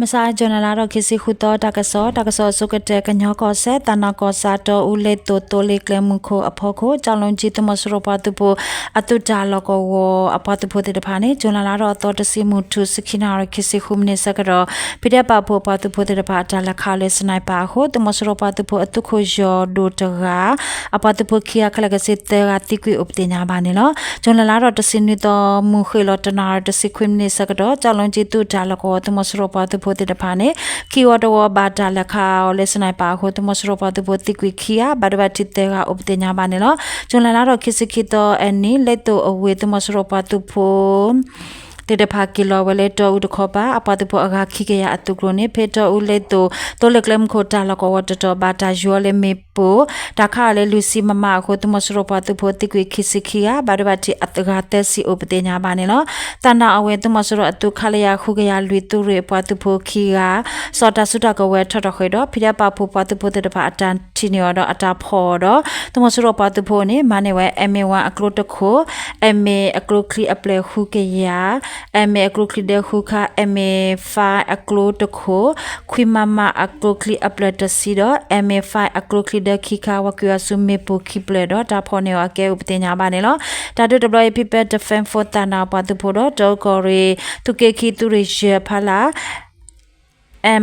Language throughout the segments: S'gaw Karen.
မဆါ ကၠူၤလဲလါထီၣ်ခံဆံဃုသီ တၢ်ကစီၣ်, တၢ်ကစီၣ်အဆိကတၢၢ် ကညီကီၢ်စဲၣ် သးနါကီၢ်ဆၣ် တီအူလ့သိး သိလ့ၣ်ကျဲမုၢ်ခိၣ်အဖီခိၣ် ကၠီၣ်လူၣ်ကၠံ သုးမီၤစိရိၤပှၤသုးဖိ အသုးတၢ်လီၢ်ကဝီၤအပှၤသုးဖိသ့ၣ်တဖၣ်န့ၣ် ကၠူၤလဲလါထီၣ်အသီတဆံမုၢ်ထူၣ် ဆံခံနၣ်ရံၣ် ခံဆံဃုမံးနံးဆၢကတီၢ် ဖံးဒဲးပာ်ဖှိၣ်အပှၤသုးဖိသ့ၣ်တဖၣ် အတၢ်လဲၤခးအီၤလၢ sniper အဃိ သုးမီၤစိရိၤပှၤသုးဖိ အသုးခိၣ်ယီၤဒိၣ်တဂၤ အပှၤသုးဖိခံဂၤ ခဲလၢာ်ခဲဆ့သၢဂၤ သံကွံာ်အိၣ်ပသ့ၣ်ညါဘၣ်န့ၣ်လီၤ. ကၠူၤလဲလါထီၣ်တဆံနွံသီ မုၢ်ဃ့ၢ်လီၤတနၣ်ရံၣ်တဆံခွံမံးနံးဆၢကတီၢ် ကၠီၣ်လူၣ်ကၠံ သုးတၢ်လီၢ်ကဝီၤသုးမီၤစိရိၤပှၤသုးဖိသ့ၣ်တဖၣ်န့ၣ် ခံဝီတဝီဘၣ်တၢ်လဲၤခးအီၤလၢ sniper အဃိ သုးမီၤစိရိၤပှၤသုးဖိသံကွံာ်ခံဂၤ ဘၣ်ဒိဘၣ်ထံးသၢဂၤအိၣ်ပသ့ၣ်ညါဘၣ်န့ၣ်လီၤ. ကၠူၤလဲလါထီၣ်ခံဆံခံသီအနံၤ လ့သိးအဝ့ၢ် သုးမီၤစိရိၤပှၤသုးဖိ သ့ၣ်တဖၣ်က့ၤလီၤဝဲလၢတီအူတခီပၤ အပှၤသုးဖိအဂၤခံကယၤအသုးကျိၤန့ၣ် ဖဲတီအူလ့သိး သိလ့ၣ်ကျဲမုၢ်ခိၣ်တၢ်လီၢ်ကဝီၤတတီၤ ဘၣ်တၢ်ယူၤအီၤလၢမ့ၣ်ပိၢ် တၢ်ခးအီၤလၢလွံၢ်ဆံ MM အဃိ သုးမီၤစိရိၤပှၤသုးဖိသံကွံာ်ခံဆံခံဂၤ ဘၣ်ဒိဘၣ်ထံးအဂၤသၢဆံအိၣ်ပသ့ၣ်ညါဘၣ်န့ၣ်လီၤ. သးနါအဝ့ၢ် သုးမီၤစိရိၤအသုး ခလရ ဃုကယၤလွံၢ် သုးရ့ၣ်အပှၤသုးဖိခံဂၤ စီၤတၢ်စုတၢ်ကဝဲၤထီၣ်ထီၣ်ဃ့ဒီး ဖံးဒဲးပာ်ဖှိၣ်ပှၤသုးဖိသ့ၣ်တဖၣ်အတၢ်ထံၣ်န့ၢ်အီၤဒီးအတၢ်ဖီၣ်အီၤဒီး သုးမီၤစိရိၤပှၤသုးဖိန့ၣ် မၤန့ၢ်ဝဲ MM one အကျိတခိၣ် MM အကျိချံအပျဲၢ်ဃုကယၤ MM အကျိချံဒၢဃုခါ MM five အကျိတခိၣ် ခွံ MM အကျိချံအပျဲၢ်တဆံဒီး MM five အကျိချံဒၢခံခါ ဝၤကွံာ်အီၤဆူမ့ၣ်ပိၢ်ခံဖျၢၣ်ဒီး တၢ်ဖီၣ်န့ၢ်အီၤအကဲအိၣ်ပသ့ၣ်ညါဘၣ်န့ၣ်လီၤ. တၢ်ဒုးတဘျီအံၤ People Defense Force သးနါပှၤသုးဖိဒီး တီအူကီၢ်ရ့ၣ် သုးက့ခံ သုးရ့ၣ်ယဲၢ်ဖီလာ်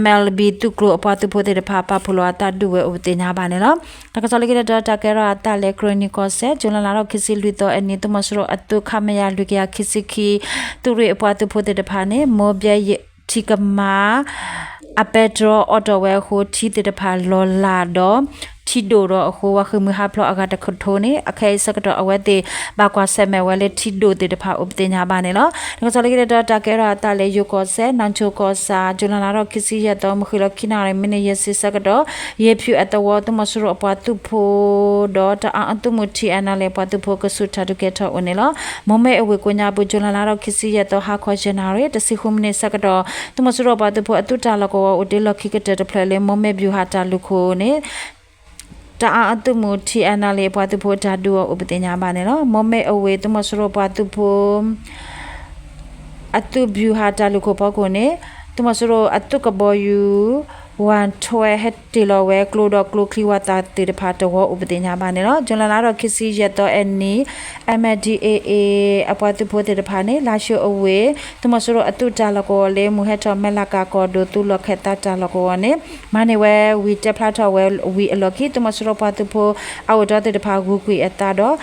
MLB သုးကျိၤအပှၤသုးဖိသ့ၣ်တဖၣ် ပာ်ဖှိၣ်လီၤအသးဒုးဝဲအိၣ်ပသ့ၣ်ညါဘၣ်န့ၣ်လီၤ. တၢ်ကစီၣ်လၢခံတတီၤ တၢ်ကဲထီၣ်အသးလၢ ကရ့ၣ်နံၤကီၢ်စဲၣ် ကၠူၤလဲလါထီၣ်ခံဆံလွံၢ်သီအနံၤ သုးမီၤစိရိၤအသုး ခမရ လွံၢ်ကယၤခံဆံခံ သုးရ့ၣ်အပှၤသုးဖိသ့ၣ်တဖၣ်န့ၣ် မိၢ်ဘဲယဲၢ်ထံကမါ အပဲတြီအီၣ်တီၢ်ဝဲအဃိ ထံသ့ၣ်တဖၣ်လီၤလးဒီး ထံဒိၣ်ဒီးအဃိ ဝၤဃ့ၢ်မှံဟးဖျိးအဂၤတကထိန့ၣ် အခဲအံၤဆၢကတီၢ်အဝဲသ့ၣ် ဘၣ်ကွၢ်ဆၢၣ်မဲာ်ဝဲလၢထံဒိၣ်သ့ၣ်တဖၣ်အိၣ်ပသ့ၣ်ညါဘၣ်န့ၣ်လီၤ. တၢ်ကစီၣ်လၢခံတတီၤ တၢ်ကဲထီၣ်အသးလၢယိၤကီၢ်စဲၣ် နီၢ်ဆိကီၢ်ဆၣ် ကၠူၤလဲလါထီၣ်ခံဆံယဲၢ်သီ မုၢ်ဃ့ၢ်လီၤခံနၣ်ရံၣ် မံးနံးယဲၢ်ဆံဆၢကတီၢ် ယ့ၤဖၠူၣ်အသဝီ သုးမီၤစိရိၤအပှၤသုးဖိ ဒီးတအၣ်အသုးမုၢ် TNLA အပှၤသုးဖိ ကဆူးထီၣ်ဒုးကဲထီၣ်အိၣ်န့ၣ်လီၤ. မိၢ်မဲၢ်အဝ့ၢ်ကိးညါပူၤ ကၠူၤလဲလါထီၣ်ခံဆံယဲၢ်သီ ဟါခီယဲၢ်နၣ်ရံၣ် တဆံဃုမံးနံးဆၢကတီၢ် သုးမီၤစိရိၤပှၤသုးဖိအသုးတၢ်လီၢ်ကဝီၤအိၣ်တ့ၢ်လီၢ်ခံကတၢၢ်တဖျၢၣ်လၢ မိၢ်မဲၢ်ဘျူၤဟးတၢ်လုၢ်ခိၣ်န့ၣ် တအၣ်အသုးမုၢ် TNLA အပှၤသုးဖိတၢ်ဒုးအီၤအိၣ်ပသ့ၣ်ညါဘၣ်န့ၣ်လီၤ. မိၢ်မဲၢ်အဝ့ၢ် သုးမီၤစိရိၤပှၤသုးဖိ အသုးဘျူၤဟးတၢ်လုၢ်ခိၣ်ဖီခိၣ်န့ၣ် သုးမီၤစိရိၤအသုးကဘီယူၤ ဝၣ်ထွဲ ဟဲတ့ၢ်လီၤဝဲကျိဒီးကျိချံဝၣ်သၣ်သ့ၣ်တဖၣ်တဝီအိၣ်ပသ့ၣ်ညါဘၣ်န့ၣ်လီၤ. ကၠူၤလဲလါထီၣ်ခံဆံယဲၢ်သီအနံၤ MNDAA အပှၤသုးဖိသ့ၣ်တဖၣ်န့ၣ် လါၡိၤအဝ့ၢ် သုးမီၤစိရိၤအသုးတၢ်လီၢ်ကဝီၤလၢ မုၢ်ဟဲထီၣ်မဲၢ်လးကၤကီၢ်ဒိၣ် သုးလီၢ်ခၢၣ်သးတၢ်လီၢ်ကဝီၤန့ၣ် မၤန့ၢ်ဝဲဝံၤတဲဖျါထီၣ်ဝဲဝံၤအလီၢ်ခံ သုးမီၤစိရိၤပှၤသုးဖိအအိၣ်တီသ့ၣ်တဖၣ် ဂုာ်ကွံာ်အသးဒီး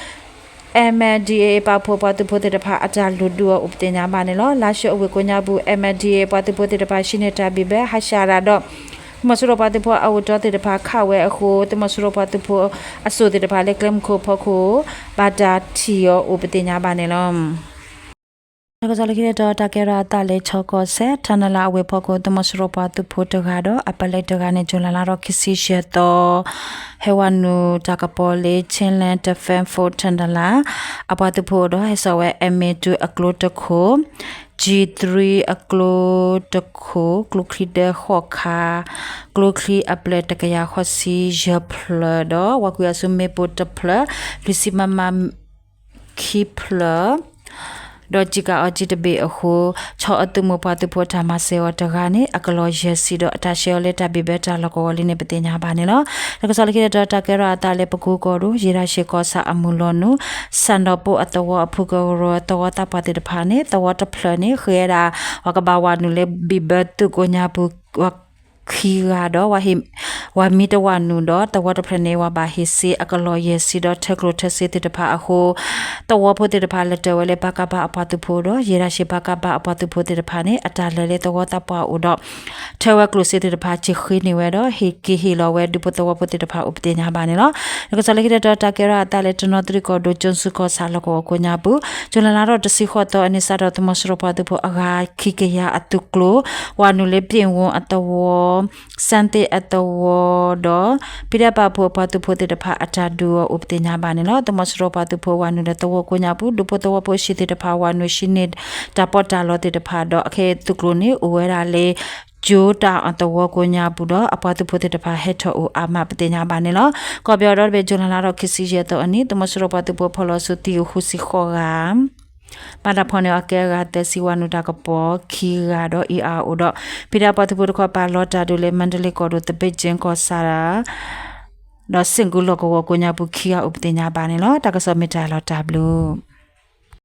MNDAA ပာ်ဖှိၣ်ပှၤသုးဖိသ့ၣ်တဖၣ် အတၢ်လုၢ်ဒုးအီၤအိၣ်ပသ့ၣ်ညါဘၣ်န့ၣ်လီၤ. လါၡိၤအဝ့ၢ်ကိးညါပူၤ MNDAA ပှၤသုးဖိသ့ၣ်တဖၣ် ဟံးန့ၢ်တၢ်ဘံၣ်ဘၢ ဟးရှးရၤဒီး သုးမီၤစိရိၤပှၤသုးဖိအအိၣ်တီသ့ၣ်တဖၣ် ခးဝဲအဃိ သုးမီၤစိရိၤပှၤသုးဖိအစိၣ်သ့ၣ်တဖၣ်လၢကျဲမုၢ်ခိၣ်ဖီခိၣ် ဘၣ်တၢ်ထံၣ်အီၤအိၣ်ပသ့ၣ်ညါဘၣ်န့ၣ်လီၤ. တၢ်ကစီၣ်လၢခံတတီၤ တၢ်ကဲထီၣ်အသးလၢ ခၠီကီၢ်စဲၣ် ထၣ်နလၤအဝ့ၢ်ဖီခိၣ် သုးမီၤစိရိၤပှၤသုးဖိတဂၤဒီး အပလံးတဂၤန့ၣ် ကၠူၤလဲလါထီၣ်ခံဆံယဲၢ်သီ ဟဲဝဲနုာ်တၢ်ကပီၤလၢ Chinland Defense Force ထၣ်နလၤ အပှၤသုးဖိဒီး ဟဲစိာ်ဝဲ MA two အကျိတခိၣ် G three အကျိတခိၣ် ကျိချံဒၢဃိးခါ ကျိချံအပျဲၢ်တကယၤဃိးဆံယဲၢ်ဖျၢၣ်ဒီး ဝၤကွံာ်အီၤဆူမ့ၣ်ပိၢ်တဖျၢၣ် လွံၢ်ဆံ MM ခံဖျၢၣ် ဒီးစံၣ်ကၤအီၤစ့တဘ့ၣ်အဃိ ခၠီအသုးမုၢ်ပှၤသုးဖိတၢ်မၤစၢၤအီၤတဂၤန့ၣ် အကလီၢ်ယဲၢ်ဆံဒီး အတၢ်ဆှၢအီၤလၢတၢ်ဘံၣ်ဘၢတၢ်လီၢ်ကဝီၤလံန့ၣ် ပသ့ၣ်ညါဘၣ်န့ၣ်လီၤ. တၢ်ကစီၣ်လၢခံတတီၤ တၢ်ကဲထီၣ်အသးလၢပကူကီၢ်ဒိၣ် ယ့ၣ်ဒၣ်ရှ့ၣ်ကီၢ်ဆၣ်အမုၢ်လီၤနုာ် စၣ်ဒီးပိၢ်အသဝီအဖုကရၢ သဝီသးပှၢ်သ့ၣ်တဖၣ်န့ၣ် သဝီတဖျၢၣ်န့ၣ် ဃ့ဝဲဒၣ် ပှၤကဘၣ်ဝၤနုာ်လၢဘံၣ်ဘၢသုးကိးညါပူၤ ဝၤခံဂၤဒီး ဝၤမံတဝၤနုာ်ဒီး သဝီတဖျၢၣ်န့ၣ် ဝၤဘၣ်ဟ့ၣ်စ့အကလီၢ်ယဲၢ်ဆံဒီး ထၢကျိၣ်ထၢစ့သ့ၣ်တဖၣ်အဃိ သဝီဖိသ့ၣ်တဖၣ်လဲၤတၢၤဝဲလၢ ပကဖ အပှၤသုးဖိဒီး ယ့ၣ်ဒၣ်ရှ့ၣ် ပကဖ အပှၤသုးဖိသ့ၣ်တဖၣ်န့ၣ် အတၢ်လဲၤလၢသဝီသးပှၢ်အိၣ်ဒီး ထၢဝဲကျိၣ်စ့သ့ၣ်တဖၣ် စ့ၢ်ဃ့န့ၢ်ဝဲဒီး ဟ့ၣ်က့ၤဟ့ၣ်လီၤဝဲ ဒူဖိသဝီဖိသ့ၣ်တဖၣ်အိၣ်ပသ့ၣ်ညါဘၣ်န့ၣ်လီၤ. တၢ်ကစီၣ်လၢခံတတီၤ တၢ်ကဲထီၣ်အသးလၢ တနီသရံၣ်ကီၢ်ဒိၣ် ကၠိစူကီၢ်ဆၣ်လီၢ်ကဝီၤကိးညါပူၤ ကၠူၤလဲလါထီၣ်တဆံဃိးသီအနံၤ စးထီၣ် သုးမီၤစိရိၤပှၤသုးဖိအဂၤခံကယၤအသုးကျိၤ ဝၤနုာ်လၢပျ့ၣ်ဝူအသဝီ စၣ်သ့ၣ်အသဝီဒီး ဖံးဒဲးပာ်ဖှိၣ်အပှၤသုးဖိသ့ၣ်တဖၣ် အတၢ်ဒုးအီၤအိၣ်ပသ့ၣ်ညါဘၣ်န့ၣ်လီၤ. သုးမီၤစိရိၤပှၤသုးဖိဝၤနုာ်လၢသဝီကိးညါပူၤ ဒူဖိသဝီဖိအဟံၣ်သ့ၣ်တဖၣ် ဝၤနုာ်ဟံးန့ၢ်တၢ်ပီးတၢ်လီသ့ၣ်တဖၣ်ဒီး အခဲအံၤသုးကျိၤန့ၣ် အိၣ်ဝဲဒၣ်လၢ ကၠိတၢ်အသဝီကိးညါပူၤဒီး အပှၤသုးဖိသ့ၣ်တဖၣ်ဟဲထီၣ်အိၣ်အါမးပသ့ၣ်ညါဘၣ်န့ၣ်လီၤ. ကီၢ်ပယီၤဒီတဘ့ၣ် ကၠူၤလဲလါထီၣ်ခံဆံယဲၢ်သီအနံၤ သုးမီၤစိရိၤပှၤသုးဖိဖီၣ်လီၤဆူသံအိၣ်ဃုဆံဃိးဂၤ ဘၣ်တၢ်ဖီၣ်န့ၢ်အီၤကဲအဂၤသၢဆံဝးနုာ်တၢ်ကပီၤခံဂၤဒီးအ့ၣ်အါအိၣ်ဒီး ဖံးဒၣ်ပှၤသုးဖိတခီပၤလီၤတၢ်ဒုးလၢ မါဒလ့ကီၢ်ဒိၣ် သဘ့ၣ်ကၠ့ကီၢ်ဆၣ် ဒီးစ့ၣ်ကူလီၢ်ကဝီၤကိးညါပူၤခံဂၤအိၣ်ပသ့ၣ်ညါဘၣ်န့ၣ်လီၤ. တၢ်ကစီၣ်မ့ၢ်တၢ်လီၤတၢ်ဘျုး